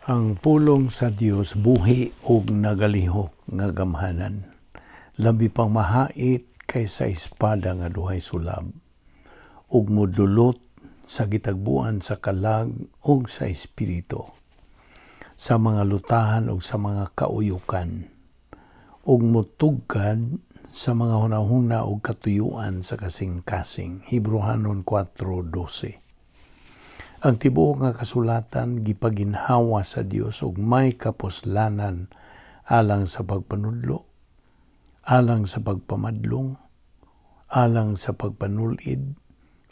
Ang pulong sa Dios buhi ug nagalihok nga gamhanan. Labi pang mahait kaysa espada nga duhay sulab ug modulot sa gitagbuan sa kalag ug sa espiritu, sa mga lutahan ug sa mga kauyukan, ug motugkad sa mga hunahuna ug katuyuan sa kasing-kasing. Hebreohanon 4:12. Ang tibuok nga kasulatan gipaginhawa sa Dios ug may kapuslanan alang sa pagpanudlo, alang sa pagpamadlong, alang sa pagpanulid,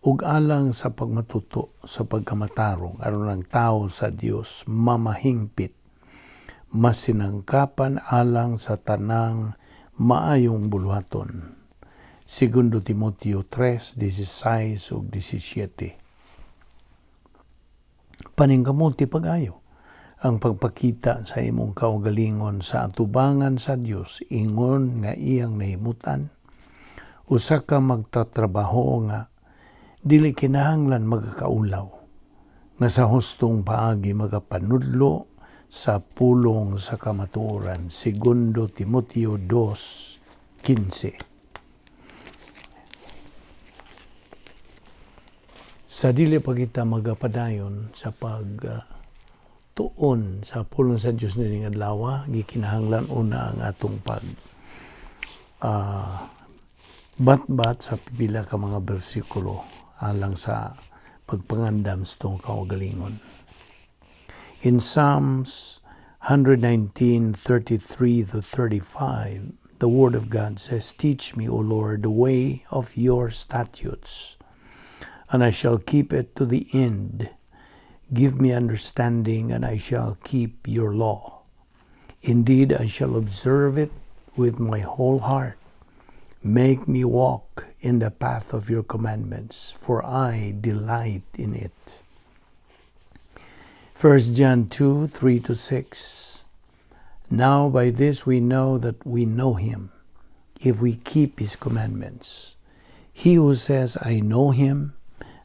ug alang sa pagmatuto sa pagkamatarong, aron ang tao sa Dios mamahingpit, masinangkapan alang sa tanang maayong buluhaton. Segundo Timoteo 3:16 ug 17. Paningkamuti pag-ayo ang pagpakita sa imong kaugalingon sa atubangan sa Dios ingon nga iyang nahimutan, usa ka magtatrabaho nga dili kinahanglan magakaulaw, nga sa hustong paagi magapanudlo sa pulong sa kamatuoran. Segundo Timoteo 2:15. Sa dili pa kita magapadayon sa pag tuon sa pulong sa Dios nining adlaw, gikinahanglan una ang atong pag batbat sa pipila ka mga bersikulo alang sa pagpangandam sa atong kaugalingon. In Psalms 119:33 to 35, the Word of God says, "Teach me, O Lord, the way of your statutes, and I shall keep it to the end. Give me understanding, and I shall keep your law. Indeed, I shall observe it with my whole heart. Make me walk in the path of your commandments, for I delight in it." 1 John 2:3 to 6. "Now by this we know that we know him, if we keep his commandments. He who says, 'I know him,'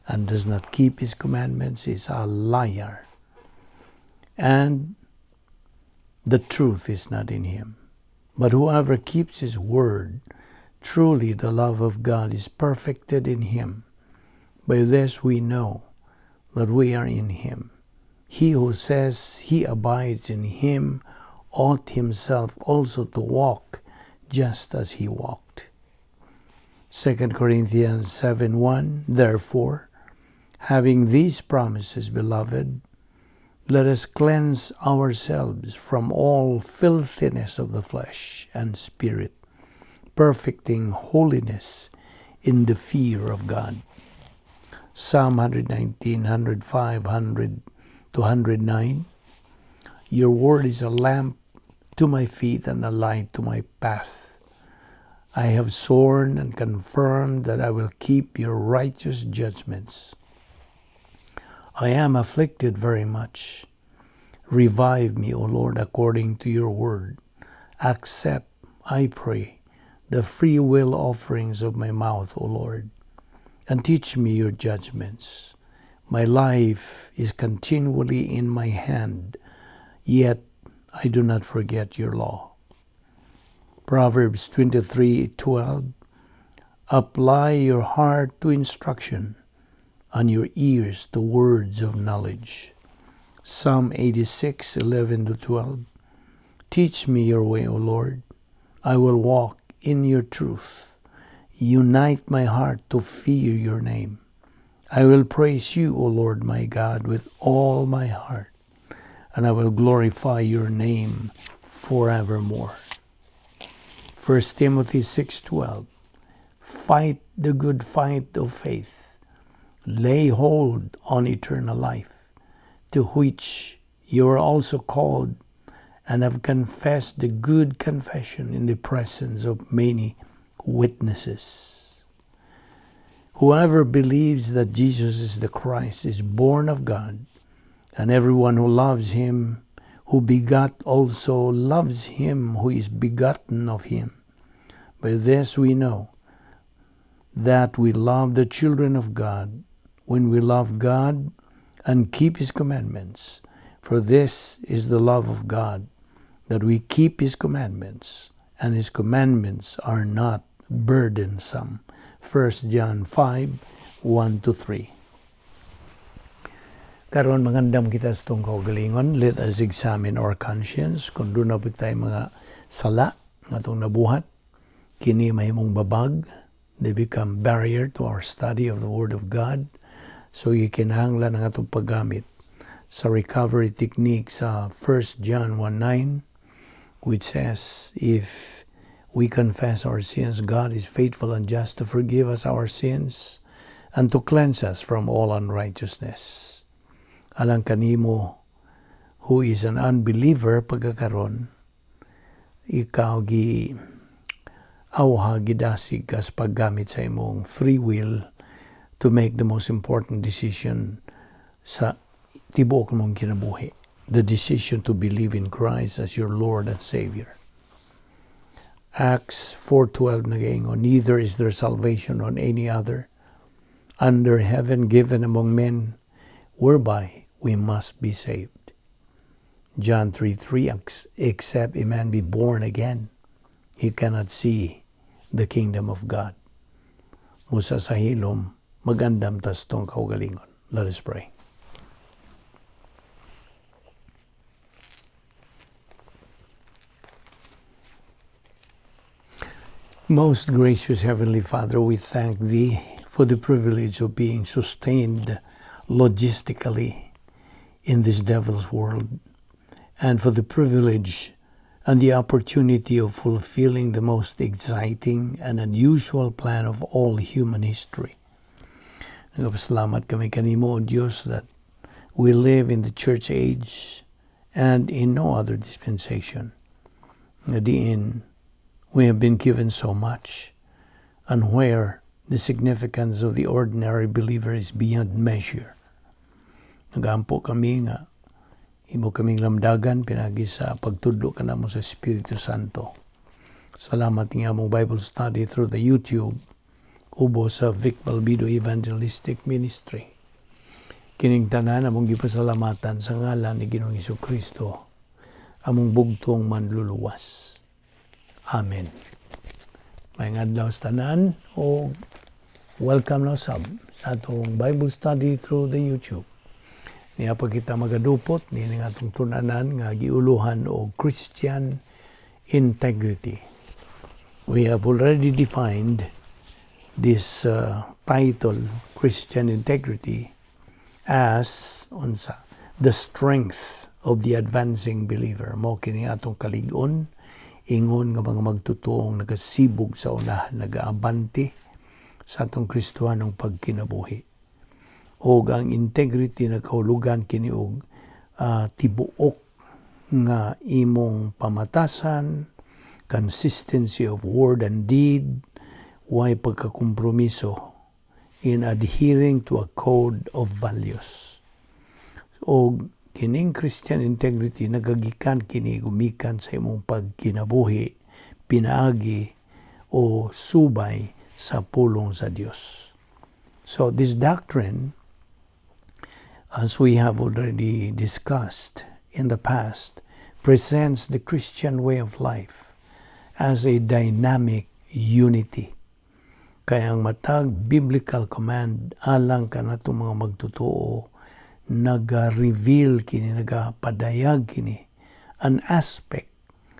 and does not keep his commandments is a liar, and the truth is not in him. But whoever keeps his word, truly the love of God is perfected in him. By this we know that we are in him. He who says he abides in him ought himself also to walk just as he walked." 2 Corinthians 7:1. "Therefore, having these promises, beloved, let us cleanse ourselves from all filthiness of the flesh and spirit, perfecting holiness in the fear of God." Psalm 119, 105, 100 to 109. "Your word is a lamp to my feet and a light to my path. I have sworn and confirmed that I will keep your righteous judgments. I am afflicted very much. Revive me, O Lord, according to your word. Accept, I pray, the free will offerings of my mouth, O Lord, and teach me your judgments. My life is continually in my hand, yet I do not forget your law." Proverbs 23:12. "Apply your heart to instruction and your ears to words of knowledge." Psalm 86:11 to 12. "Teach me your way, O Lord. I will walk in your truth. Unite my heart to fear your name. I will praise you, O Lord my God, with all my heart, and I will glorify your name forevermore." 1 Timothy 6:12. "Fight the good fight of faith. Lay hold on eternal life, to which you are also called and have confessed the good confession in the presence of many witnesses." Whoever believes that Jesus is the Christ is born of God, and everyone who loves him who begot also loves him who is begotten of him. By this we know that we love the children of God, when we love God and keep his commandments. For this is the love of God, that we keep His commandments, and His commandments are not burdensome. 1 John 5:1-3. Karon mangandam kita sa atong kaugalingon, let us examine our conscience. Kung duna po tay mga sala nga atong nabuhat, kini mahimong babag, they become barrier to our study of the Word of God. So gikinahanglan ang atong paggamit sa recovery technique sa 1 John 1:9, which says, "If we confess our sins, God is faithful and just to forgive us our sins and to cleanse us from all unrighteousness." Alang kanimo who is an unbeliever pagkakaron, ikaw gi awha, gidasig ka sa paggamit sa imong free will to make the most important decision sa tibuok mong kinabuhi. The decision to believe in Christ as your Lord and Savior. Acts 4:12 nagaingon, "Neither is there salvation on any other under heaven given among men whereby we must be saved." John 3:3, "Except a man be born again, he cannot see the kingdom of God." Musa sa hilom, magandam tas tong kaugalingon. Let us pray. Most gracious Heavenly Father, we thank Thee for the privilege of being sustained logistically in this devil's world, and for the privilege and the opportunity of fulfilling the most exciting and unusual plan of all human history. Nagpasalamat kami kanimo, O Diyos, that we live in the church age and in no other dispensation. Nga diin we have been given so much, and where the significance of the ordinary believer is beyond measure. Nagaampo kami nga imo kaming lamdagan pinagi sa pagtudlo kanamo sa Espiritu Santo. Salamat nga among Bible study through the YouTube ubo sa Vic Balbido Evangelistic Ministry. Kining tanan among gipasalamatan sa ngalan ni Ginoong Kristo, among bugtong manluluwas. Amen. Maayong adlaw sa tanan o welcome na sab sa atong Bible study through the YouTube. Niya pa kita magadupot ni nga atong tunanan nga giuluhan og Christian integrity. We have already defined this title, Christian integrity, as unsa? The strength of the advancing believer. Mao kini atong kalig-on ingon nga mga magtutuong nagasibog sa unahan, nagaabante sa atong Kristohanong pagkinabuhi. Og ang integrity nagkahulugan kini og tibuok nga imong pamatasan, consistency of word and deed, way pagkakompromiso in adhering to a code of values. Og kining Christian integrity nagagikan kini gumikan sa imong pagkinabuhi pinaagi o subay sa pulong sa Dios. So this doctrine, as we have already discussed in the past, presents the Christian way of life as a dynamic unity. Kaya ang matag biblical command alang kanatong mga magtotoo naga-reveal kini, nagapadayag kini an aspect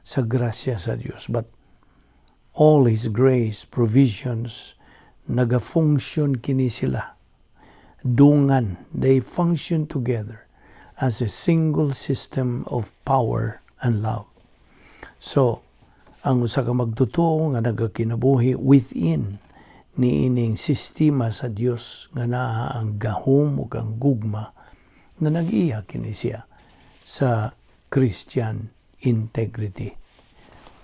sa grasya sa Dios. But all His grace provisions naga-function kini sila. Dungan, they function together as a single system of power and love. So, ang usa ka magtotoo nga nagakinabuhi within niining sistema sa Dios nga naa ang gahom ug ang gugma na nag-iya kini siya sa Christian integrity.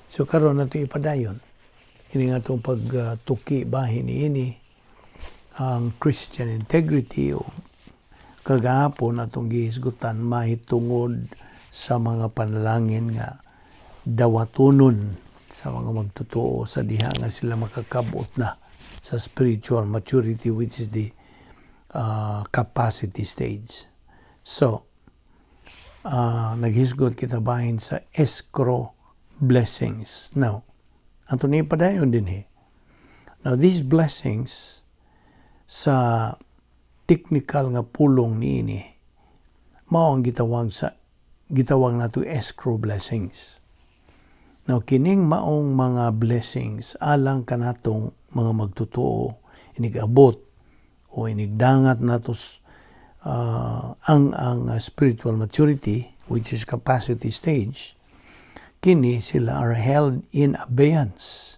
So karon nato ipadayon kini nga atong pagtuki bahin niini ang Christian integrity, o kagahapon atong gihisgutan mahitungod sa mga panalangin nga dawatonon sa mga magtotoo sa diha nga sila makakabot na sa spiritual maturity, which is the capacity stage. So, Naghisgot kita bahin sa escrow blessings. Now, ato ni padayon dinhi. Now, these blessings, sa technical nga pulong niini, mao ang gitawag nato escrow blessings. Now, kining maong mga blessings alang kanatong mga magtotoo inigabot o inigdangat nato ang spiritual maturity, which is capacity stage, kini sila are held in abeyance.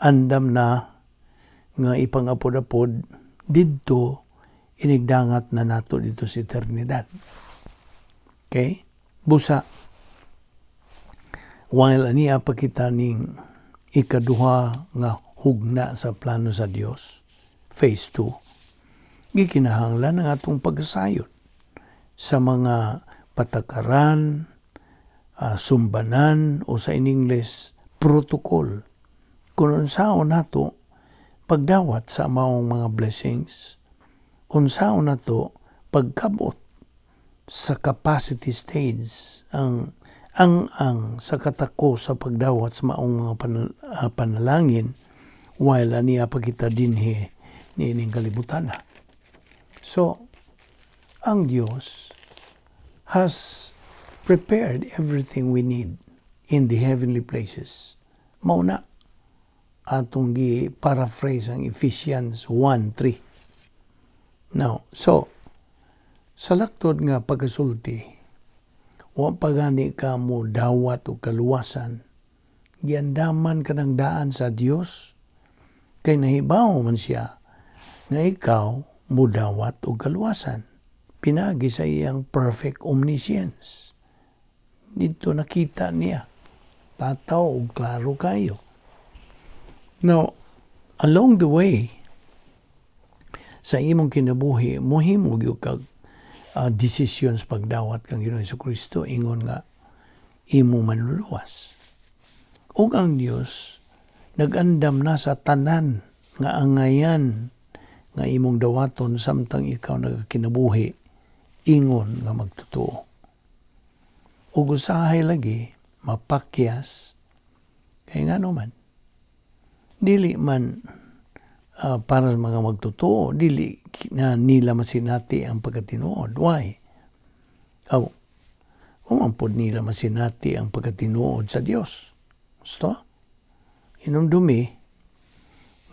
Andam na nga ipangapod-apod didto inigdangat na nato didto sa eternidad. Okay? Busa, while ania pa kita ning ikaduha nga hugna sa plano sa Dios, phase 2, gikinahanglan ang atong pagsayod sa mga patakaran, sumbanan o sa in English, protocol. Kung unsaon nato pagdawat sa maong mga blessings, unsaon nato pagkabot sa capacity stage, ang sa katako sa pagdawat sa maong mga panalangin while ania pa kita dinhi niining kalibutan na. So, ang Dios has prepared everything we need in the heavenly places. Mao na atong gi-paraphrase ang Ephesians 1:3. Now, so, sa laktod nga pagkasulti, wa pa gani ka mo dawat og kaluwasan, giandaman ka ng daan sa Dios, kay nahibaw man siya nga ikaw mudawat og kaluwasan pinaagi sa iyang perfect omniscience. Dito nakita niya. Tataw og klaro kayo. Now, along the way, sa imong kinabuhi, mohimo gyud kag decisions pagdawat kang Ginoong Kristo ingon nga imong manluluwas. Ug ang Dios nag-andam na sa tanan nga angayan nga imong dawaton samtang ikaw nagakinabuhi ingon nga magtotoo. Ug usahay lagi mapakyas kay ngano man dili man para sa mga magtotoo, dili na nila masinati ang pagkatinuod. Why? Aw, kung pod nila masinati ang pagkatinuod sa Dios. Gusto? Inumdumi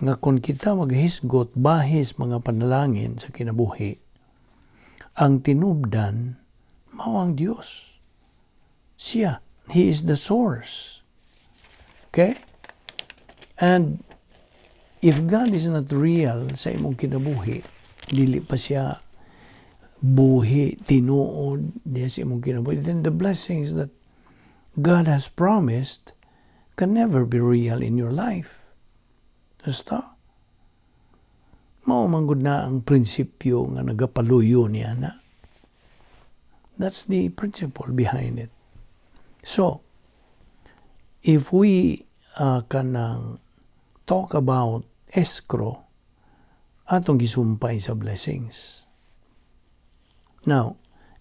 nga kung kita maghisgot bahis mga panalangin sa kinabuhi, ang tinubdan mao ang Dios. Siya, He is the source. Okay? And if God is not real sa imong kinabuhi, dili pa siya buhi, tinuod diya sa imong kinabuhi, then the blessings that God has promised can never be real in your life. Basta, mao man gud na ang prinsipyo nga nagapaluyo niya na. That's the principle behind it. So, if we kanang talk about escrow, atong gisumpay sa blessings. Now,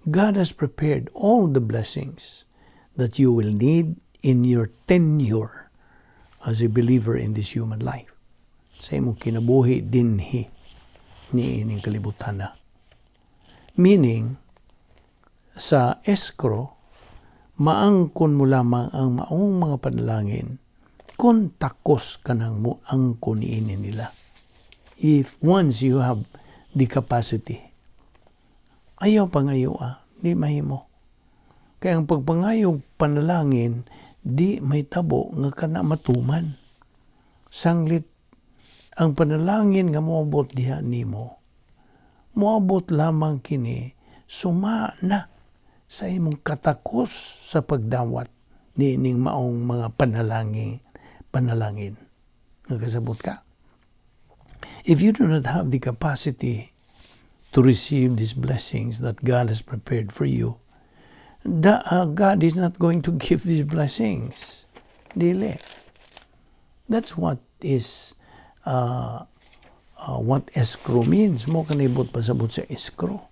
God has prepared all the blessings that you will need in your tenure as a believer in this human life. Sa imong kinabuhi dinhi niining kalibutan na. Meaning, sa escrow, maangkon mo lamang ang maong mga panalangin kung takos ka nang mo angkon niini nila. If once you have the capacity, ayaw pangayo ah, di mahimo. Kaya ang pagpangayog panalangin, di may tabo nga kana matuman. Sanglit, ang panalangin nga moabot diha nimo, moabot lamang kini suma na sa imong katakos sa pagdawat niining maong mga panalangin. Nga kasabot ka. If you do not have the capacity to receive these blessings that God has prepared for you, God is not going to give these blessings. Dili. That's what escrow means. Mao kanibot pasabot sa escrow.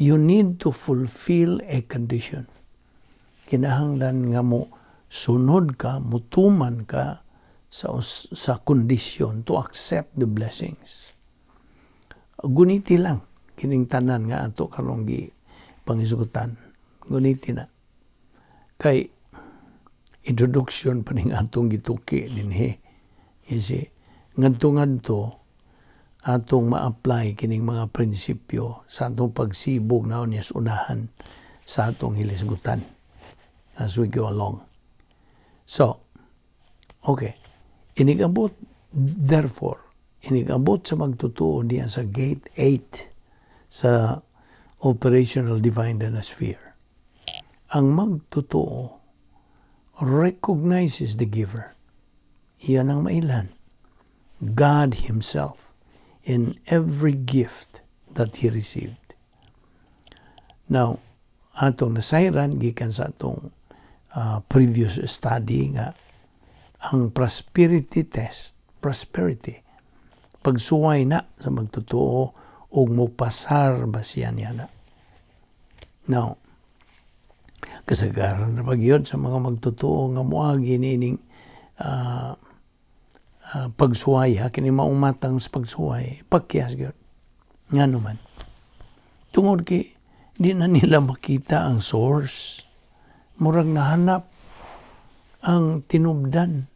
You need to fulfill a condition. Kinahanglan nga mo sunod ka, mutuman ka sa kondisyon to accept the blessings. Guniti lang kining tanan nga ato karong gi pangisgutan. Guniti na. Kay introduction pa ning atong gituki dinhi. You see, ngadto-ngadto atong ma-apply kining mga prinsipyo sa atong pagsibog na niya sa unahan sa atong hilisgutan as we go along. So, okay. Inigabot, therefore, inigabot sa magtotoo diya sa gate 8 sa operational divine sphere. Ang magtotoo recognizes the giver. Iyan ang mailhan. God Himself in every gift that He received. Now, atong nasayran gikan sa atong previous study nga ang prosperity test, prosperity, pagsuway na sa magtotoo ug mopasar ba siya niya na. Now, kasagaran na pagyod sa mga magtotoo nga moagi niining pagsuway ha, kini maumatang sa pagsuway, pakyas gyud. Ngano man? Tungod kay di na nila makita ang source. Murag nahanap ang tinubdan,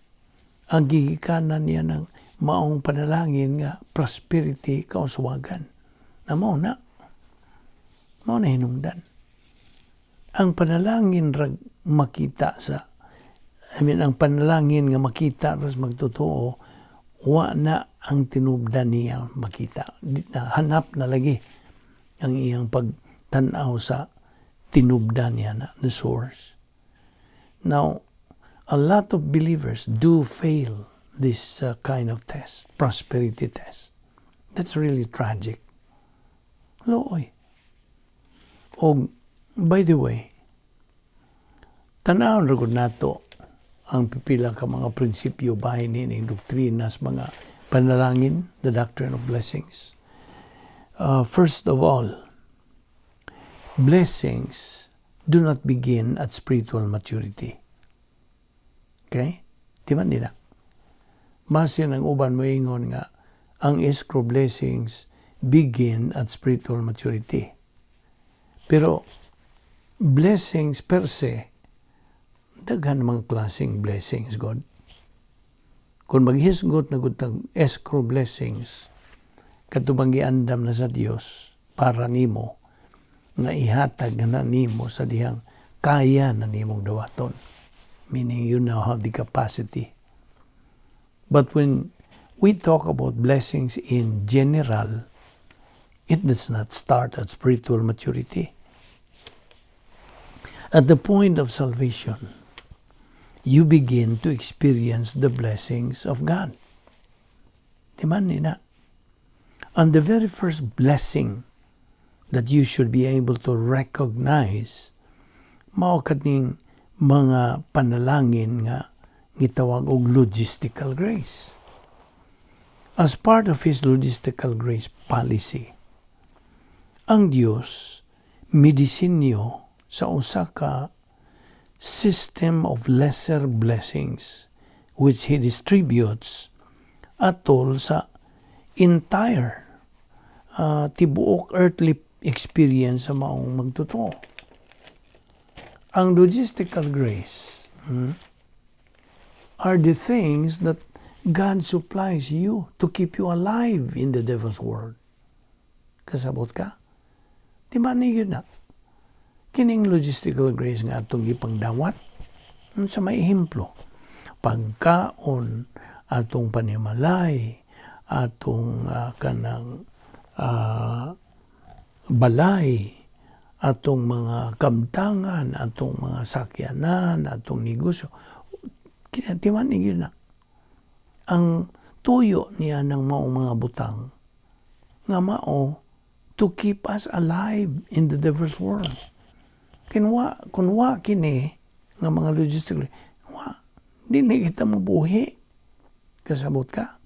ang gigikanan niya ng maong panalangin nga prosperity kauswagan. Na mao na. Mao na hinungdan. Ang panalangin rag makita sa, I mean, ang panalangin nga makita ras magtotoo, wa na ang tinubdan niya makita. Di na, hanap na lagi ang iyang pagtanaw sa tinubdan niya na, the source. Now, a lot of believers do fail this kind of test, prosperity test. That's really tragic. Looy. Og, by the way, tan-awon ra gud nato ang pipila ka mga prinsipyo bahin nining doktrina sa mga panalangin, the doctrine of blessings. First of all, blessings do not begin at spiritual maturity. Okay? Di ba nila? Masin ang uban moingon nga ang escrow blessings begin at spiritual maturity. Pero blessings per se, daghan mga klaseng blessings, God. Kung maghisgot na gud tag escrow blessings, katong giandam na sa Dios para nimo nga ihatag na nimo sa dihang kaya na nimong dawaton. Meaning you now have the capacity. But when we talk about blessings in general, it does not start at spiritual maturity. At the point of salvation, you begin to experience the blessings of God. Di man ni na? And the very first blessing that you should be able to recognize, mao kaning mga panalangin nga gitawag og logistical grace. As part of His logistical grace policy, ang Dios midisenyo sa usa ka system of lesser blessings which He distributes atol sa entire tibuok earthly experience sa maong magtotoo. Ang logistical grace are the things that God supplies you to keep you alive in the devil's world. Kasabot ka? Di ba niyo na? Kining logistical grace nga atong gipangdawat, sa may ehemplo, pagkaon, atong panimalay, atong kanang balay, atong mga kamtangan, atong mga sakyanan, atong negosyo. Kinatiman ni na. Ang tuyo niya ng maong mga butang nga mao to keep us alive in the devil's world. Kinwa, kung wa kini nga mga logistical, wa, di na kita mabuhi. Kasabot ka?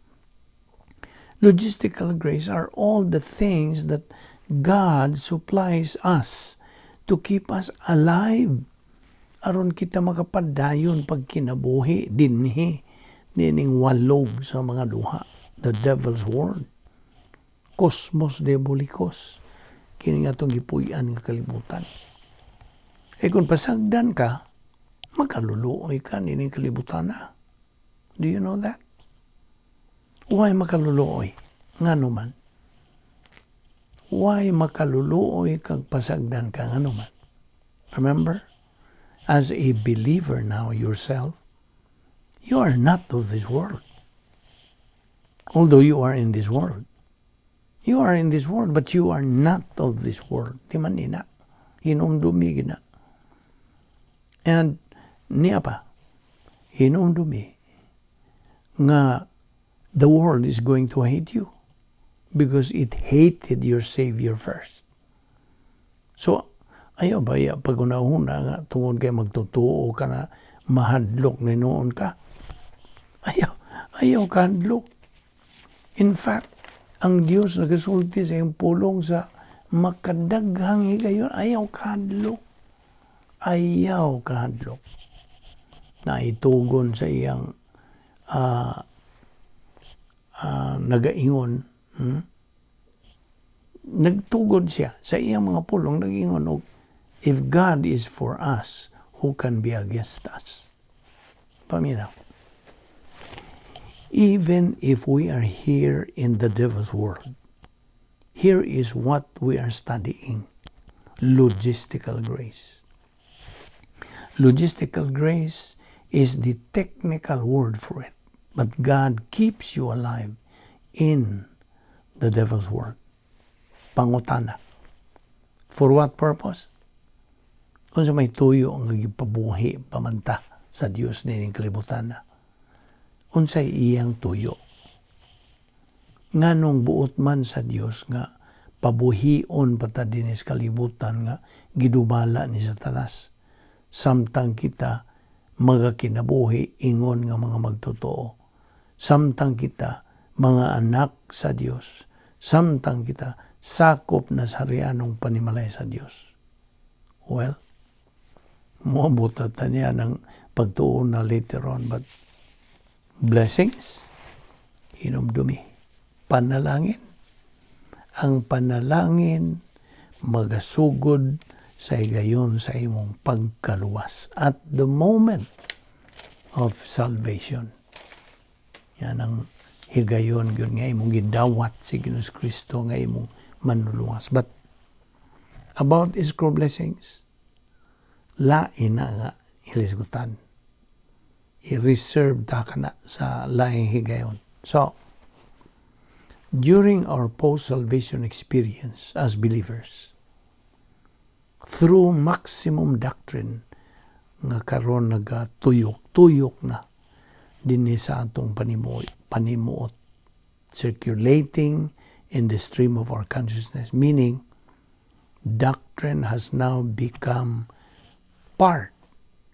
Logistical grace are all the things that God supplies us to keep us alive aron kita makapadayon pagkinabuhi dinhi nining walog sa mga duha, the devil's world, cosmos diabolicus, kini nga atong gipuy-an nga kalibutan. Eh kung pasagdan ka, makaluluoy ka nining kalibutan na. Do you know that? Why makaluluoy? Ngano man? Why makaluluoy kag pasagdan ka? Ngano man? Remember, as a believer now yourself, you are not of this world. Although you are in this world. You are in this world, but you are not of this world. Di man ina. Hinumdumi gina. And niya pa, hinumdumi nga the world is going to hate you because it hated your Savior first. So, ayaw ba ya pag-una-una nga tungod kay magtotoo ka na mahadlok na noon ka? Ayaw, ayaw kahadlok. In fact, ang Dios nagasulti sa iyang pulong sa makadaghang higayon, ayaw kahadlok. Ayaw kahadlok. Na itugon sa iyang nagaingon, Nagtugod siya sa iyang mga pulong, nagaingon og, "If God is for us, who can be against us?" Paminaw. Even if we are here in the devil's world, here is what we are studying: logistical grace. Logistical grace is the technical word for it. But God keeps you alive in the devil's world. Pangutana. For what purpose? Unsa may tuyo ang gipabuhi pamanta sa Dios nining kalibutan na? Unsay iyang tuyo? Nganong buot man sa Dios nga pabuhion pa ta dinhi sa kalibutan nga gidumala ni Satanas samtang kita magakinabuhi ingon nga mga magtotoo, samtang kita mga anak sa Dios, samtang kita sakop na sa harianong panimalay sa Dios? Well, moabot ta niya ng pagtuon na later on, but blessings, hinumdumi, panalangin. Ang panalangin magasugod sa higayon sa imong pagkaluwas at the moment of salvation. Yan ang higayon gyud nga imong gidawat si Ginoong Kristo nga imong manluluwas. But about escrow blessings, lain na nga ilisgutan. I-reserve ta ka na sa laing higayon. So, during our post-salvation experience as believers, through maximum doctrine nga karon nagatuyok-tuyok na dinhi sa atong panimuot, circulating in the stream of our consciousness, meaning doctrine has now become part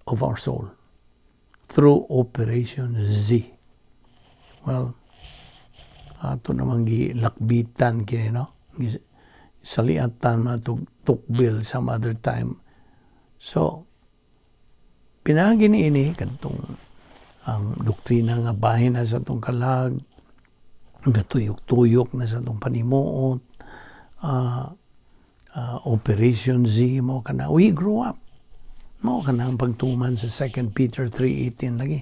of our soul through Operation Z. Well, ato namang gilakbitan kini, no? Saliatan man to tukbil some other time. So, pinaagi ni ini kadtong ang doktrina nga bahin na sa atong kalag, gatuyok-tuyok na sa atong panimuot, Operation Z mo kana. We grew up. Mao kana ang pagtuman sa 2 Peter 3:18 lagi.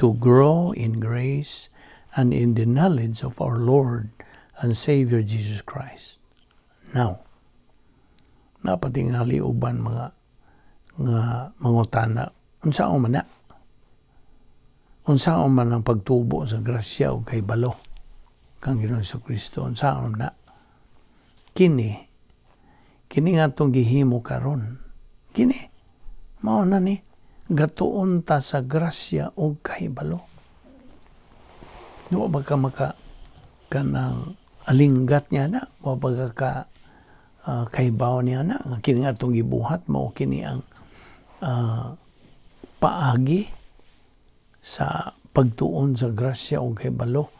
To grow in grace and in the knowledge of our Lord and Savior Jesus Christ. Now, napatingali uban mga nga mangutana, unsaon man na? Unsaon man ang pagtubo sa grasya o kahibalo kang Ginoong Kristo? Unsaon na? Kini, kini nga atong gihimo karon. Kini, mao na ni, gatuon ta sa grasya o kahibalo. Wa ba ka maka kanang alinggat niya na? Wa ba ka kahibaw niya na? Nga kini nga atong gibuhat, mao kini ang paagi sa pagtuon sa grasya o kahibalo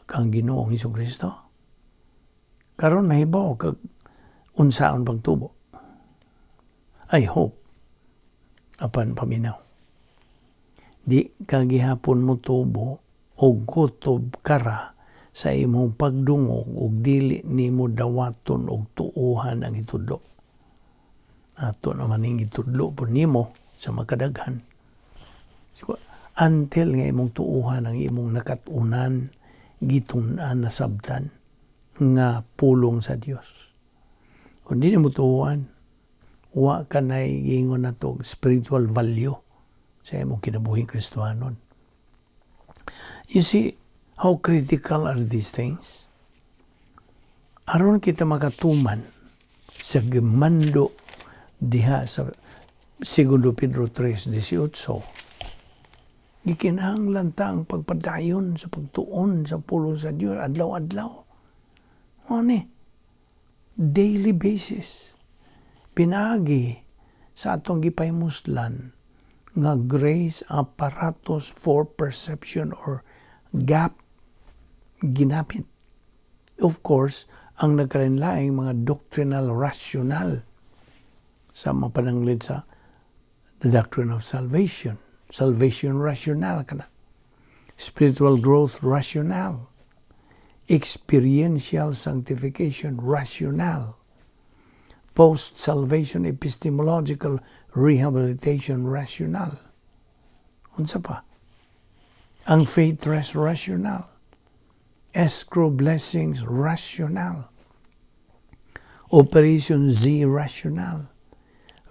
kang Ginoong Kristo. Karon nahibaw kag unsaon pagtubo. I hope. Apan paminaw. Di ka gihapon mo tubo og kutob kara sa imong pagdungog ug dili nimo dawaton og tuohan ang itudlo. Ato naman ning gitudlo po nimo sa makadaghan. So, until nga imong tuohan ang imong nakat-unan, gitun-an, nasabtan nga pulong sa Dios. Kung di nimo tuohan, wa ka na giingon nato spiritual value sa imong kinabuhing Kristohanon. You see how critical are these things? Aron kita makatuman sa gimando diha sa Segundo Pedro 3:18, gikinahanglan ta ang pagpadayon sa pagtuon sa pulong sa Dios adlaw-adlaw. Ano ni? Daily basis. Pinagi sa atong gipahimuslan nga grace apparatus for perception or GAP ginamit. Of course, ang nagkalain-laing mga doctrinal rationale sa mapananglid sa the doctrine of salvation, salvation rationale kana, spiritual growth rationale, experiential sanctification rationale, post-salvation epistemological rehabilitation rationale. Unsa pa? Ang faith rest rationale. Escrow blessings rationale. Operation Z rationale.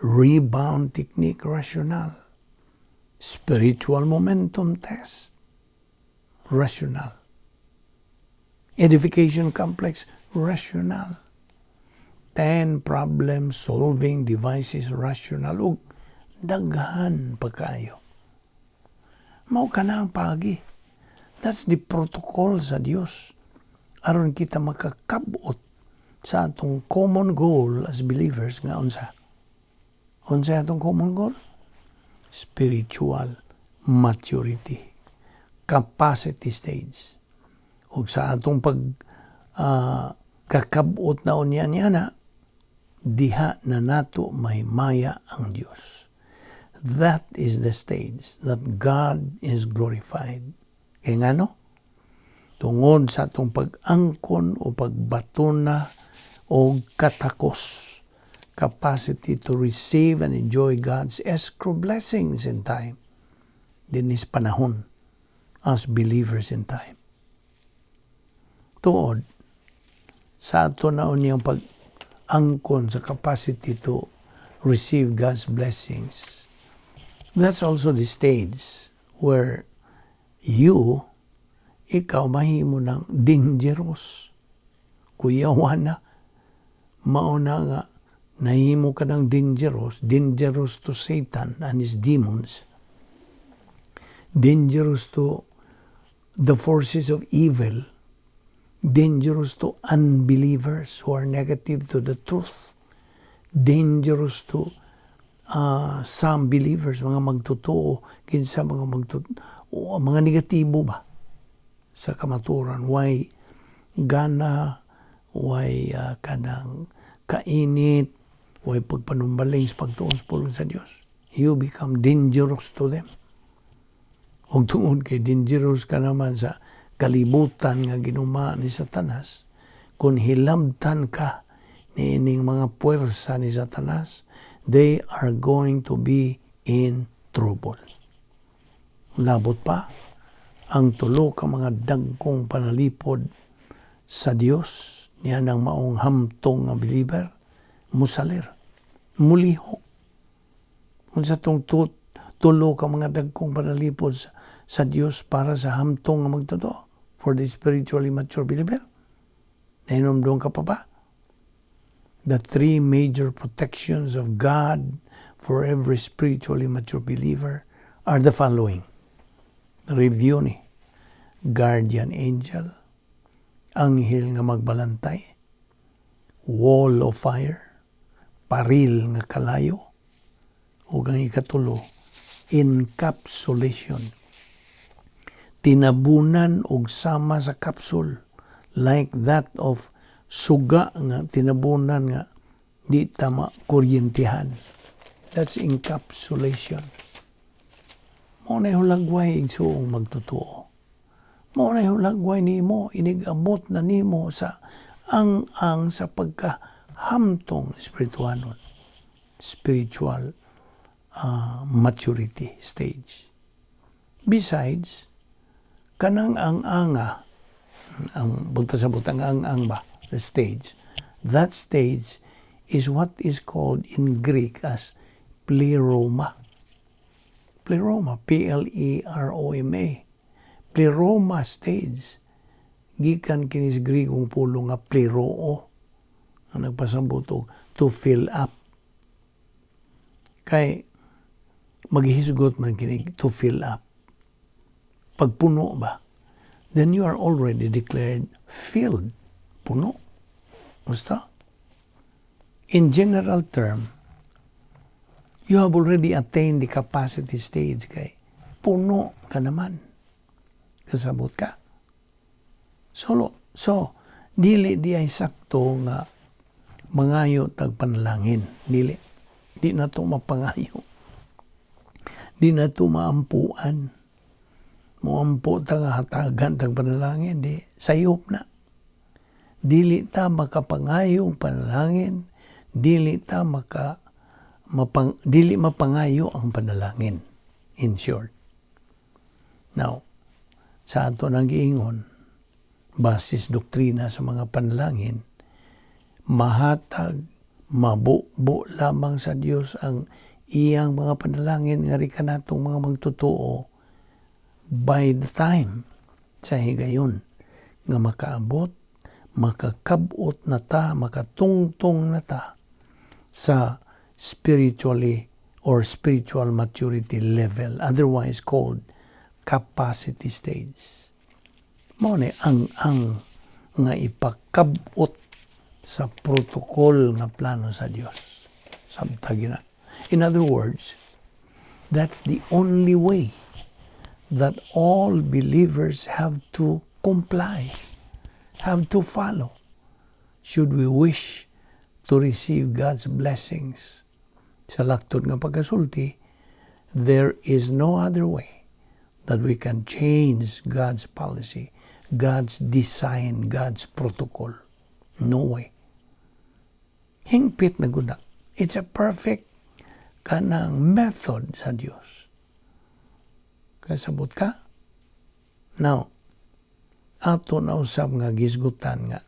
Rebound technique rationale. Spiritual momentum test rationale. Edification complex rationale. 10 problem solving devices rationale, ug daghan pa kayo. Mao kana ang pagi. That's the protocol sa Dios aron kita makakabot sa atong common goal as believers nga unsa? Unsa atong common goal? Spiritual maturity. Capacity stage. Ug sa atong pag kakabot na unya niya na, diha na nato mahimaya ang Dios. That is the stage that God is glorified. Kaya ngano? Tungod sa atong pag-angkon o pagbatuna o katakos, capacity to receive and enjoy God's escrow blessings in time. Dinis panahon as believers in time. Tuod, sa ato na unyang pag-angkon sa capacity to receive God's blessings, that's also the stage where you, ikaw mahimo ng dangerous. Kuyawan na, mauna nga, nahimo ka ng dangerous, dangerous to Satan and his demons, dangerous to the forces of evil, dangerous to unbelievers who are negative to the truth, dangerous to some believers, mga magtotoo, kinsa mga magtotoo, mga negatibo ba sa kamaturan, why gana, why kanang kainit, why pagpanumbaling sa pagtuon sa pulong sa Dios. You become dangerous to them. Ug tungod kay dangerous ka naman sa kalibutan nga ginuma ni Satanas, kung hilabtan ka niining mga puwersa ni Satanas, they are going to be in trouble. Labot pa, ang tulo ka mga dagkong panalipod sa Dios niya ng maong hamtong nga believer, musalir, mulihok. Unsa tong tulo ka mga dagkong panalipod sa Dios para sa hamtong nga magtotoo for the spiritually mature believer? Nahinomdom ka pa ba? The three major protections of God for every spiritually mature believer are the following. Review ni: guardian angel, anghel nga magbalantay, wall of fire, paril nga kalayo, ug ang ikatulo, encapsulation. Tinabunan og sama sa capsule like that of Suga nga tinabunan nga di ta makuryentihan. That's encapsulation. Mao na hulagway, igsuong magtotoo. Mao na hulagway nimo inig-abot na nimo sa ang sa pagkahamtong espirituanon, spiritual maturity stage. Besides, kanang ang anga, ang pasabot ang ba, the stage, that stage is what is called in Greek as pleroma. Pleroma, pleroma. Pleroma stage. Gikan kini sa Grigong pulong nga pleroo, ang nagpasabot og to fill up. Kay maghisgot man kini, to fill up. Pagpuno ba? Then you are already declared filled. Puno. Gusto? In general term, you have already attained the capacity stage kay puno ka naman. Kasabot ka? So, dili diay sakto nga mangayo tag panalangin. Dili. Di na to mapangayo. Di na to maampuan. Muampo ta nga hatagan tag panalangin, di sayop na. Dili ta makapangayo panalangin, dili ta maka mapang, dili mapangayo ang panalangin, in short. Now, sa ato nang giingon, basis doktrina sa mga panalangin, mahatag, mabubo lamang sa Dios ang iyang mga panalangin nga kanatong mga magtotoo by the time sa higayon nga makaabot, makakabot na ta, makatungtong na ta sa spiritually or spiritual maturity level, otherwise called capacity stage. Mao ni ang nga ipakabot sa protocol nga plano sa Dios. Sabta na. In other words, that's the only way that all believers have to comply, have to follow, should we wish to receive God's blessings. Sa laktod nga pagkasulti, there is no other way that we can change God's policy, God's design, God's protocol. No way. Hingpit na guna. It's a perfect kanang method sa Dios. Kasabot ka? Now, ato na usab nga gisgutan nga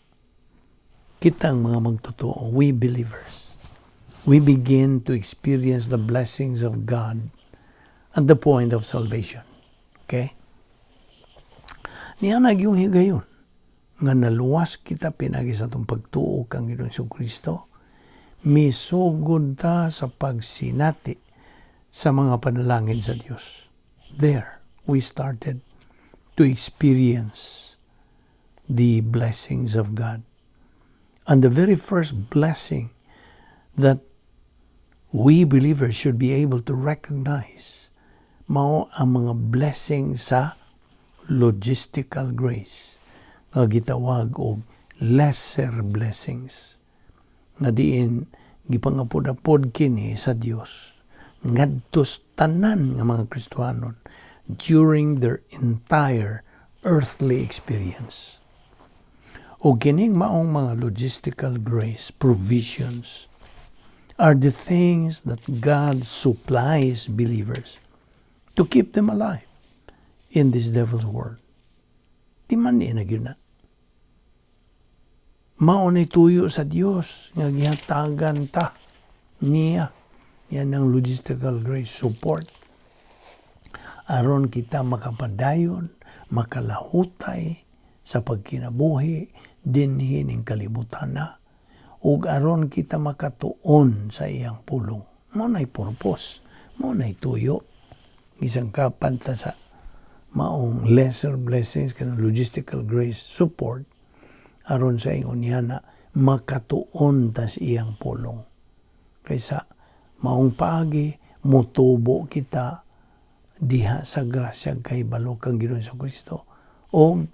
kitang mga magtotoo, we believers, we begin to experience the blessings of God at the point of salvation. Okay? Niya yung higayon nga naluwas kita pinagi sa atong pagtuo kang Ginoong Kristo, misugod ta sa pagsinati sa mga panalangin sa Dios. There, we started to experience the blessings of God. And the very first blessing that we believers should be able to recognize mao ang mga blessing sa logistical grace nga gitawag og lesser blessings nga diin gipangapod-apod kini sa Dios ngadto tanan nga mga Kristohanon during their entire earthly experience. O kining maong mga logistical grace provisions are the things that God supplies believers to keep them alive in this devil's world. Di man ni na gyud na. Mao ni tuyo sa Dios nga gihatagan ta niya. Yan ang logistical grace support. Aron kita makapadayon, makalahutay sa pagkinabuhi dinhi ning kalibutan na ug aron kita makatuon sa iyang pulong. Mao nay purpose, mao nay tuyo. Gisangkapan ta sa maong lesser blessings, kanang logistical grace support, aron sa ingon niya na makatuon ta sa iyang pulong. Kaysa maong paagi mutubo kita diha sa grasya kay balo kang Ginoong Kristo og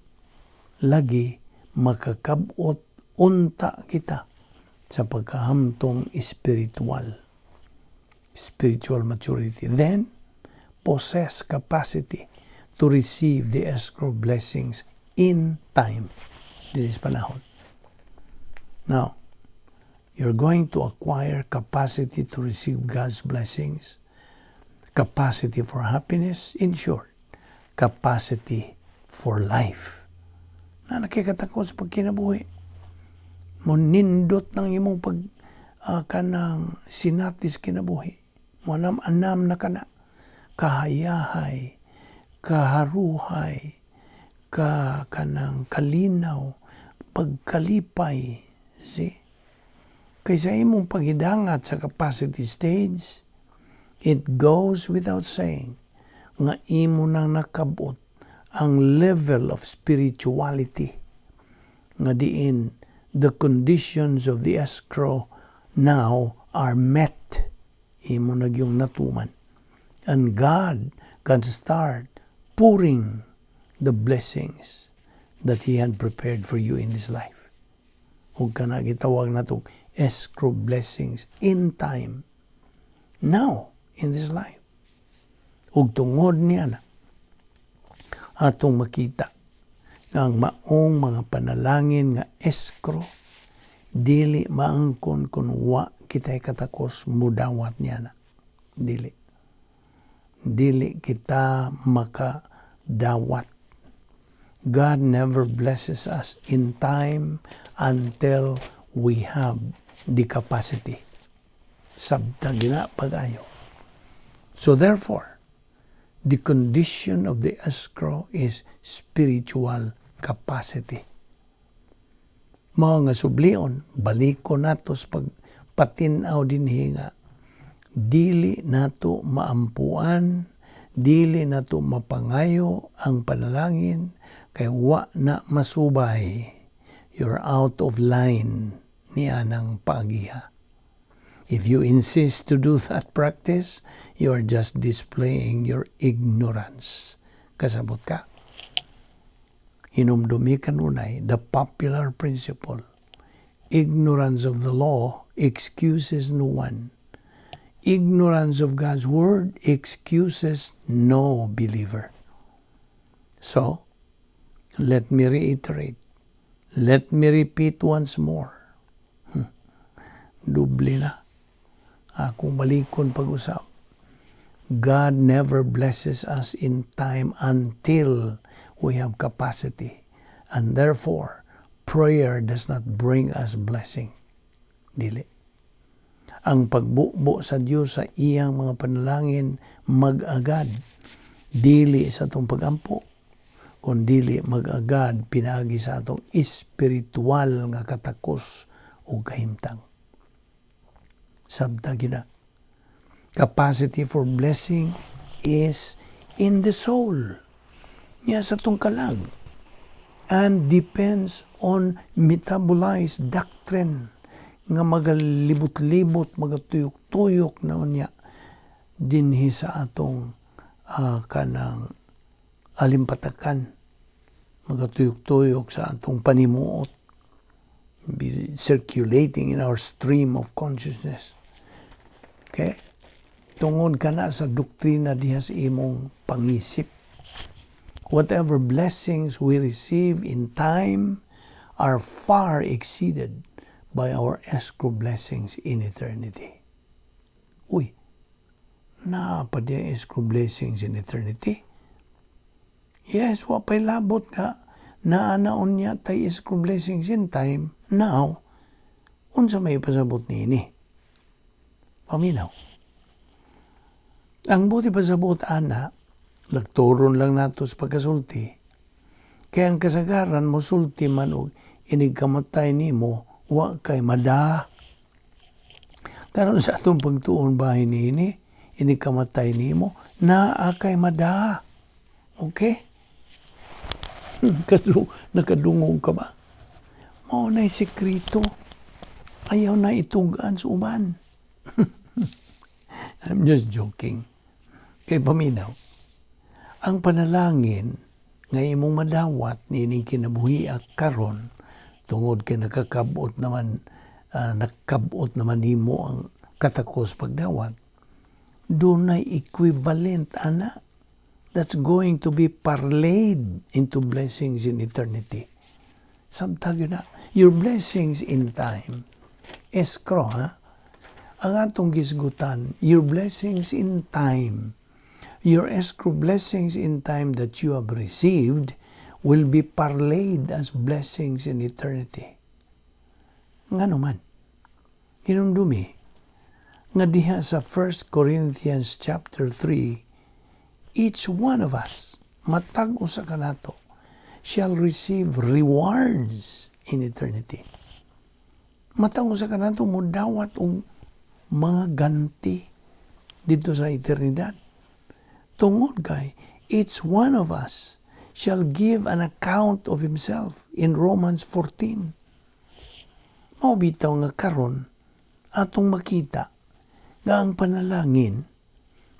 lagi makakabot Unta kita sa pagkahamtong espiritual. Spiritual maturity. Then, possess capacity to receive the escrow blessings in time. Dinis panahon. Now, you're going to acquire capacity to receive God's blessings, capacity for happiness, in short, capacity for life. Na nakikatakot sa pagkinabuhi. Mo nindot ng imong pag kanang sinatis kinabuhi. Mo anam-anam na kana. Kahayahay, kaharuhay, ka kanang kalinaw, pagkalipay. See? Kaysa imong paghidangat sa capacity stage, it goes without saying nga imo nang nakabot ang level of spirituality nga diin the conditions of the escrow now are met. Imo na gyung natuman. And God can start pouring the blessings that He had prepared for you in this life. Ug kana gitawag natong escrow blessings in time. Now, in this life. Ug tungod niya na, atong makita nga ang maong mga panalangin nga escrow dili maangkon kung wa kita'y katakos mudawat niya na. Dili. Dili kita makadawat. God never blesses us in time until we have the capacity. Sabta gina pag-ayo. So therefore, the condition of the escrow is spiritual capacity. Mao nga sublion, baliko nato sa pagpatinaw dinhi nga dili nato maampuan, dili nato mapangayo ang panalangin kay wa na masubay. You're out of line niya ng pagiha. If you insist to do that practice, you are just displaying your ignorance. Kasabot ka? Hinumdumi kanunay, the popular principle, ignorance of the law excuses no one. Ignorance of God's word excuses no believer. So, let me reiterate. Let me repeat once more. Doble na. Akong balikon pag-usap. God never blesses us in time until we have capacity. And therefore, prayer does not bring us blessing. Dili. Ang pagbubo sa Dios sa iyang mga panalangin mag-agad, dili sa atong pagampo, kun dili mag-agad pinaagi sa atong espiritual nga katakos o kahimtang. Sabta gina. Capacity for blessing is in the soul. Niya sa atong kalag. And depends on metabolized doctrine nga magalibot-libot, magatuyok-tuyok na unya dinhi sa atong kanang alimpatakan, magatuyok-tuyok sa atong panimuot, be circulating in our stream of consciousness. Okay? Tungod ka na sa doktrina diha sa imong pangisip. Whatever blessings we receive in time are far exceeded by our escrow blessings in eternity. Uy, naa pa diay escrow blessings in eternity? Yes, wa pa'y labot ka naa na unya tay escrow blessings in time now. Unsa may pasabot niini? Paminaw. Ang buot pasabot ana, laktoron lang nato sa pagkasulti. Kaya ang kasagaran mo sulti man og inig kamatay nimo, wa kay mada. Karon sa atong pagtuon bahin niini, inig kamatay nimo, naa kay mada. Okay? Kaso nakadungog ka ba? Mao na'y sekreto. Ayaw na itugan sa uban. I'm just joking. Kay paminaw, ang panalangin nga imong madawat niining kinabuhi karon Tungod kay nakabot naman nimo ang katakos pagdawat, dunay equivalent ana that's going to be parlayed into blessings in eternity. Samtang yun na, your blessings in time, escrow, ha? Ang atong gisgutan, your blessings in time, your escrow blessings in time that you have received will be parlayed as blessings in eternity. Ngano man, hinumdumi, nga diha sa 1 Corinthians chapter 3, each one of us, matag usa kanato, shall receive rewards in eternity. Matag usa kanato mudawat og mga ganti didto sa eternidad. Tungod kay each one of us shall give an account of himself in Romans 14. Mao bitaw nga karon atong makita nga ang panalangin,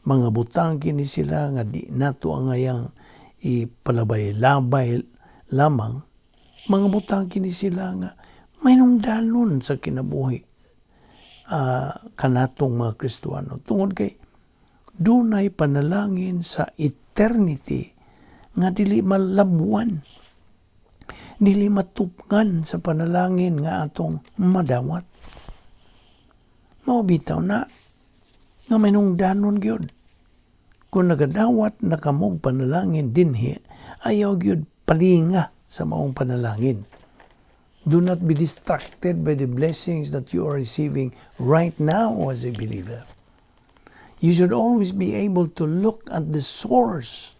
mga butang kini sila nga di nato angayang ipalabay-labay lamang, mga butang kini sila nga mahinungdanon sa kinabuhi kanatong mga Kristohano tungod kay dunay panalangin sa eternity nga dili malabwan, dili matupngan sa panalangin nga atong madawat. Mao bitaw na nga mahinungdanon gyud. Kung nagadawat na kamog panalangin dinhi, ayaw gyud palinga sa maong panalangin. Do not be distracted by the blessings that you are receiving right now as a believer. You should always be able to look at the source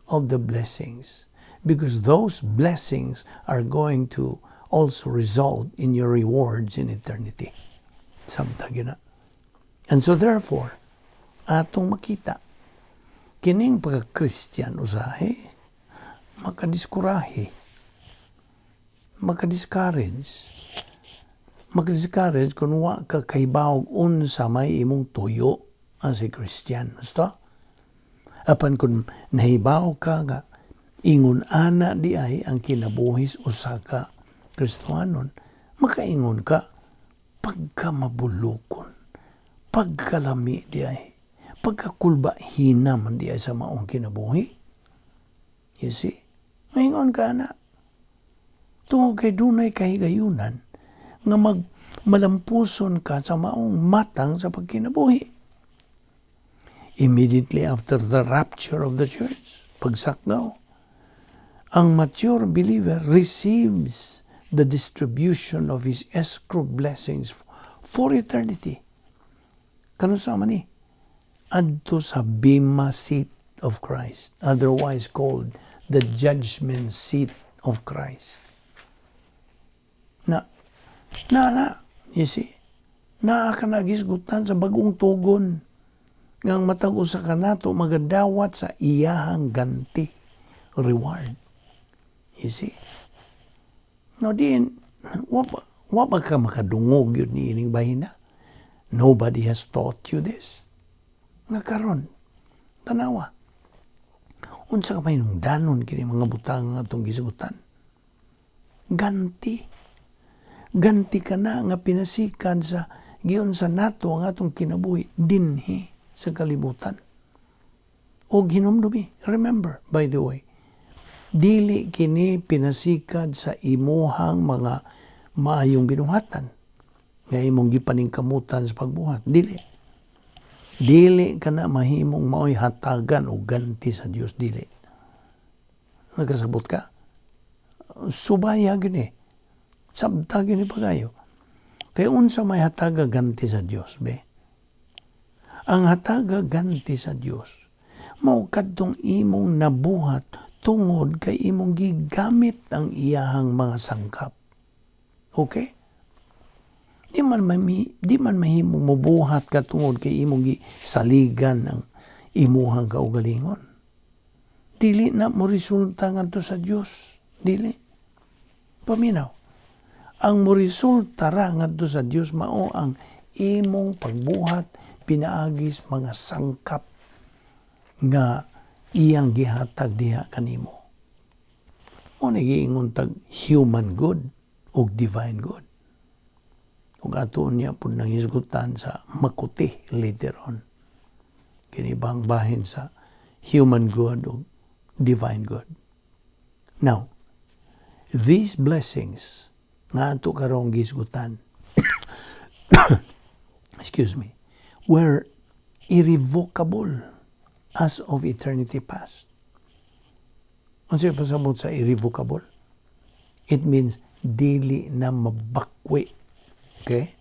of the blessings because those blessings are going to also result in your rewards in eternity. Samtang yun na. And so therefore, atong makita, kining pagka-Christian usahay, makadiskurahe, makadiscourage, makadiscourage kung wa ka kahibawog unsa may imong tuyo as a Christian. Gusto? Apan kung nahibaw ka nga ingon ana di ay ang kinabuhis usa ka Kristohanon, makaingon ka, pagka mabulokon, pagkalami di ay, pagkakulbahina man di ay sa maong kinabuhi. You see? Maingon ka na. Tungod kay dunay kahigayunan nga mag malampuson ka sa maong matang sa pagkinabuhi. Immediately after the rapture of the church, pagsakgaw, ang mature believer receives the distribution of his escrow blessings for eternity. Kanus-a man ni? Adto sa Bema seat of Christ, otherwise called the judgment seat of Christ. Na, na, na, you see, naa ka nagisgutan sa bagong tugon nga ang matag usa kanato magadawat sa iyahang ganti, reward. You see? Now, diin, wa pa ka makadungog yun ni ining bahina. Nobody has taught you this. Nga karon, tanawa. Unsa ka mahinungdanon kini mga butang nga atong gisgutan? Ganti. Ganti ka na nga pinasikan sa giunsa nato ang atong kinabuhi dinhi sa kalibutan. Og hinumdumi, remember, by the way, dili kini pinasikad sa imuhang mga maayong binuhatan nga imong gipaningkamutan sa pagbuhat. Dili. Dili ka na mahimong maoy hatagan o ganti sa Dios, dili. Nagkasabot ka? Subaya gyud eh. Sabta gyud ni pagayo. Kay unsa may hataga ganti sa Dios, be? Ang hataga ganti sa Dios mao kadtong imong nabuhat tungod kay imong gigamit ang iyahang mga sangkap. Okay? Di man mahimong mobuhat ka tungod kay imong gisaligan ang imuhang kaugalingon. Dili na mo resulta ngadto sa Dios. Dili. Paminaw. Ang mo resulta ra ngadto sa Dios mao ang imong pagbuhat pinaagis mga sangkap nga iyang gihatag diha kanimo. Mao na giingon tag human good. ug divine good. Ug ato niya pud nang hisgutan sa makuti later on. Kini bang bahin sa human good ug divine good. Now, these blessings nga ato karong gihisgutan, excuse me, were irrevocable as of eternity past. Unsa pasabot sa irrevocable? It means dili na mabakwi. Okay?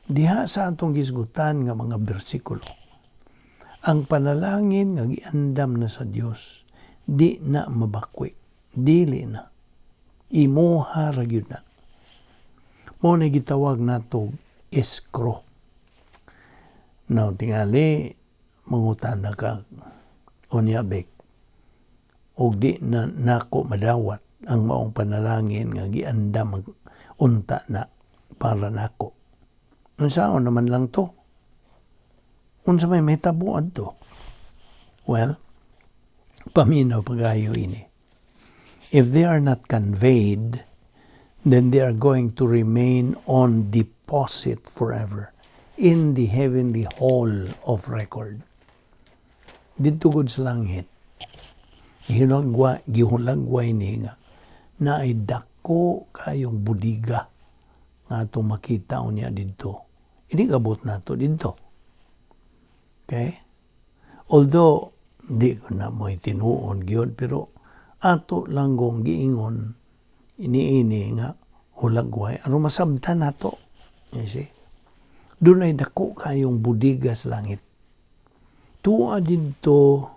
Diha sa atong gisgutan nga mga bersikulo, ang panalangin nga giandam na sa Dios di na mabakwi. Dili na. Imuha ra gyud na. Mao na gitawag nato escrow. Now, tingali, mangutana ka, unya bek, og di na nako madawat ang maong panalangin nga giandam unta na para nako. Unsaon naman lang to? Unsa may mahitabo adto? Well, paminaw pagayo ini. If they are not conveyed, then they are going to remain on deposit forever in the heavenly hall of record. Didto gud sa langit, gihulagway ni nga naay dako kayong budiga nga atong makita unya didto. Hindi kabot nato didto. Okay? Although, di ko na mo tinuon gyud, pero ato lang gong giingon iniini nga hulagway aron masabtan nato. You see? Dunay dako kayong budiga sa langit. Tuwa didto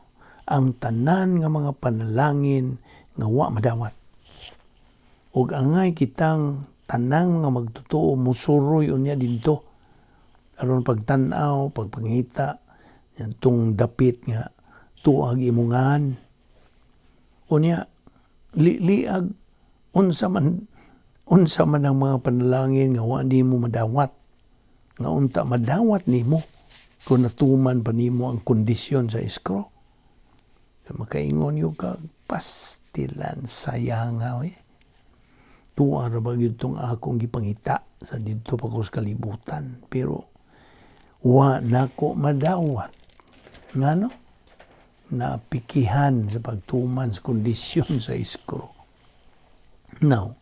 ang tanan nga mga panalangin nga wa madawat. Ug angay kitang tanang mga magtotoo musuroy unya didto aron pagtan-aw, pagpangita tong dapit nga tuag imungan. Unya liag unsa man ang mga panalangin nga wa nimo madawat, nga unta madawat nimo kung natuman pa nimo ang kondisyon sa escrow. Makaingon gyud ka, "Pastilan, sayanga eh. Tuwa ra ba gyud tong akong gipangita sa didto pa ko sa kalibutan, pero wa nako madawat." Ngano? Napikihan sa pagtuman sa kondisyon sa escrow. Now,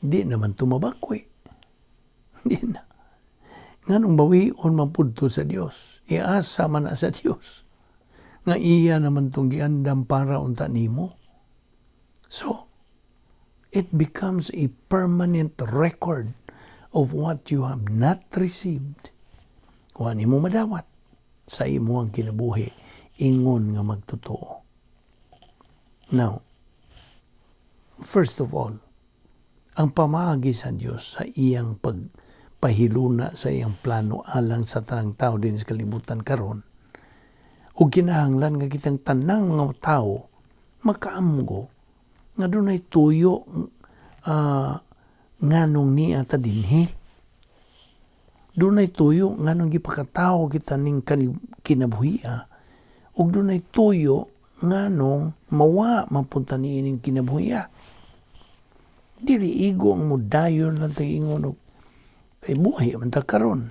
di naman tumabakwi. Di na. Nganong bawion man pud to sa Dios? Iasa man na sa Dios. Nga iya naman tong giandam para unta nimo. So, it becomes a permanent record of what you have not received. Wa nimo madawat sa imong kinabuhi ingon nga magtotoo. Now, first of all, ang pamaagi sa Dios sa iyang pagpahiluna sa iyang plano alang sa tanang tao din sa kalibutan karon, ug kinahanglan nga kitang tanang mga tao makaamgo nga dunay tuyo nganong niya ta dinhi. Dunay tuyo nganong gipakatawo kita ning kinabuhia, ug dunay tuyo nganong mawa mapunta niining kinabuhia. Dili igo ang mudayon lang tag ingon og kay buhi man ta karon.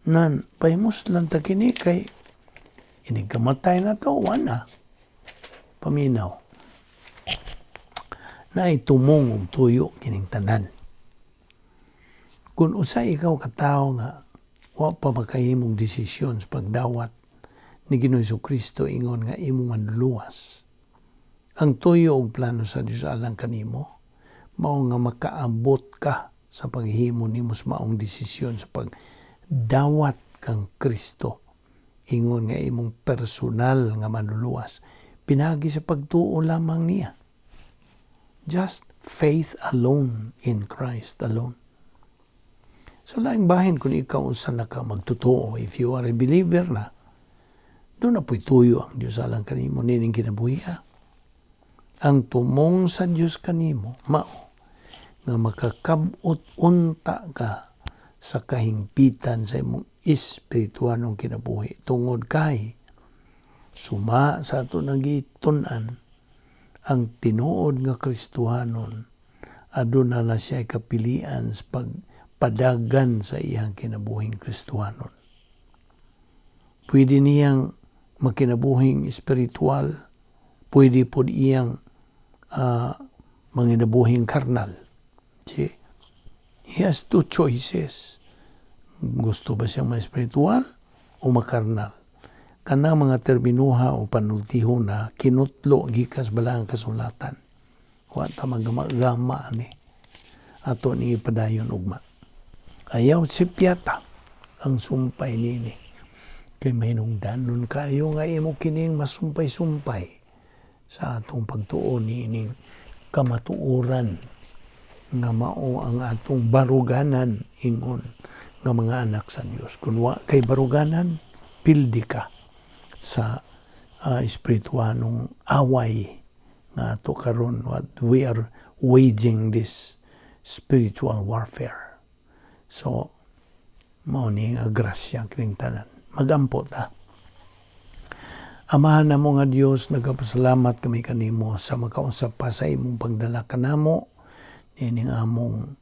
Nan pahimos lang ta kini kay inig kamatay na to, wala. Paminaw. Naay tumong og tuyo kining tanan. Kung usay ikaw katawo nga wa pa makahimong desisyon sa pagdawat ni Ginoong Kristo ingon nga imong manluluwas, ang tuyo og plano sa Dios alang kanimo mao nga makaabot ka sa paghimo nimo sa maong desisyon sa pagdawat kang Kristo ingon nga imong personal nga manluluwas pinagi sa pagtuo lamang niya. Just faith alone in Christ alone. So laing bahin kung ikaw usa na ka magtotoo, if you are a believer na, duna po'y tuyo ang Diyos alang kanimo nining kinabuhi. Ang tumong sa Diyos kanimo mao nga makakabot unta ka sa kahingpitan sa imong espirituanong kinabuhi tungod kay suma sa ato nagitun-an, ang tinuod nga Kristohanon Aduna na siya kapilian sa pagpadagan sa iyang kinabuhing Kristohanon. Pwede niyang makinabuhing espiritual, pwede pod iyang manginabuhing karnal. See? He has two choices. Gusto ba siyang ma-espiritual o makarnal? Kanang mga terminuha o panultiho na kinutlo gikas Balaang Kasulatan. Wa ta magama-gama ani. Ato ni ipadayon ugma. Ayaw sipyata ang sumpay nini. Kay mahinungdanon kayo nga imo kining masumpay-sumpay sa atong pagtuo niining kamatuoran nga mao ang atong baruganan ingon nga mga anak sa Dios. Kung wa kay baruganan, pildi ka sa espirituanong away nga ato karon, what we are waging, this spiritual warfare. So, mao ni nga grasya kining tanan. Magampo ta. Amahan namo nga Dios, nagapasalamat kami kanimo sa makausap pa sa imong pagdala kanamo niining among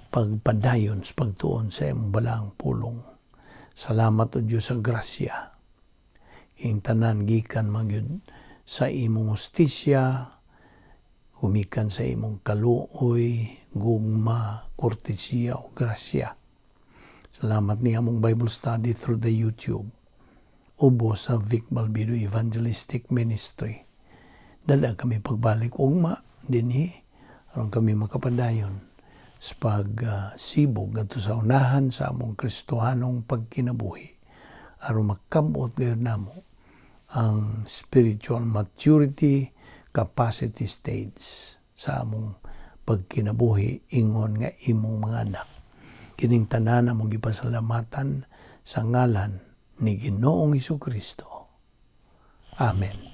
pagpadayon sa pagtuon sa imong balaang pulong. Salamat, o Dios, sa grasya. Ing tanan gikan magyud sa imong hustisya, gumikan sa imong kaluoy, gugma, kortesiya o grasya. Salamat ni among Bible study through the YouTube. Ubos sa Vic Balbido Evangelistic Ministry. Dala kami pagbalik ugma dinhi aron kami makapadayon sa pagsibog ngadto sa unahan sa among Kristohanong pagkinabuhi aron makamot gayud namo ang spiritual maturity capacity stage sa among pagkinabuhi ingon nga imong mga anak. Kining tanan among gipasalamatan sa ngalan ni Ginoong Kristo. Amen.